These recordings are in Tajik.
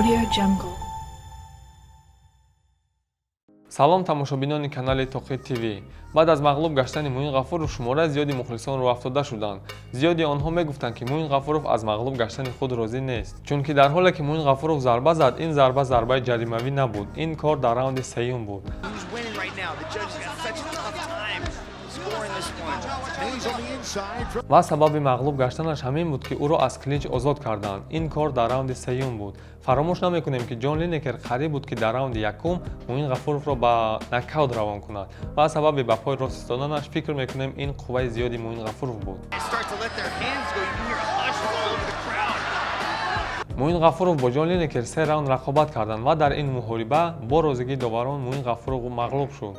Audio Jungle. Салом, тамошобинони канали Тоқи ТВ. Баъд аз мағлуб гаштани Муин Ғафуров шумораи зиёди мухлисон рӯафтода шуданд. Зиёди онҳо мегуфтанд, ки Муин Ғафуров аз мағлуб гаштани худ розӣ нест, чунки дар ҳоле ки Муин Ғафуров зарба зад, ин зарба зарбаи ҷаримавӣ набуд. Ин кор дар раунди сеюм буд. Who's winning right now? The judges got such a tough time scoring this one. Knees on the inside from Ва сабаби мағлуб гаштанаш ҳамин буд, ки ӯро аз клинч озод карданд. Ин кор дар раунди сеюм буд. Фаромӯш намекунем, ки Ҷон Линекер қариб буд, ки дар раунди якум Муин Ғафуровро ба нокаут равон кунад ва сабаби ба пой рост истоданаш, фикр мекунем, ин қувваи зиёди Муин Ғафуров буд. They start to let their hands go. You can hear a hush fall over the crowd. Муин Ғафуров бо Ҷон Линекер се раунд рақобат карданд ва дар ин муҳориба бо розигии доварон Муин Ғафуров мағлуб шуд.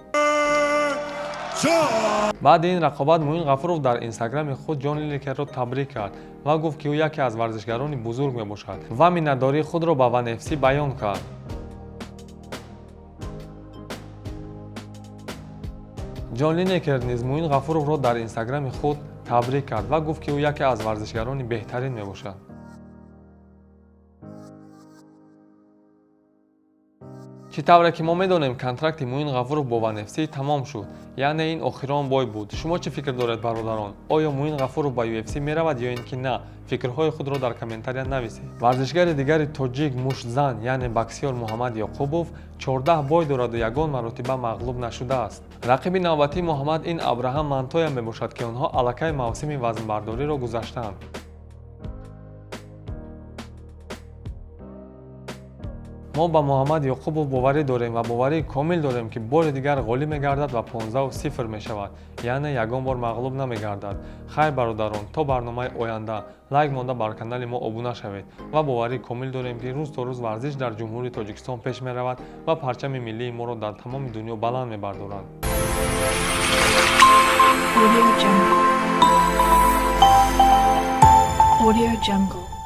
Баъди ин рақобат Муин Ғафуров дар инстаграми худ Ҷон Линекерро табрик кард ва гуфт, ки ӯ яке аз варзишгарони бузург мебошад ва миннатдории худро ба One FC баён кард. Ҷон Линекер низ Муин Ғафуровро дар инстаграми худ табрик кард ва гуфт, ки ӯ яке аз варзишгарони беҳтарин мебошад. Чӣ тавре ки мо медонем, контракти Муин Ғафуров бо One FC тамом шуд, яъне ин охирон бой буд. Шумо чӣ фикр доред, бародарон? Оё Муин Ғафуров ба UFC меравад ё ин ки на? Фикрҳои худро дар комментария нависед. Варзишгари дигари тоҷик, муштзан, яъне боксёр Муҳаммад Ёқубов 14 бой дораду ягон маротиба мағлуб нашудааст. Рақиби навбатии Муҳаммад ин Абраҳам Монтоя мебошад, ки онҳо аллакай мавсими вазнбардориро гузаштаанд. Мо ба Муҳаммад Ёқубов боварӣ дорем ва боварии комил дорем, ки бори дигар ғолиб мегардад ва 15-0 мешавад, яъне ягон бор мағлуб намегардад. Хайр, бародарон, то барномаи оянда. Лайк монда, бар канали мо обуна шавед ва боварии комил дорем, ки рӯз то рӯз варзиш дар Ҷумҳурии Тоҷикистон пеш меравад ва парчами миллии моро дар тамоми дунё баланд мебардоранд. Audio Jungle. Audio Jungle.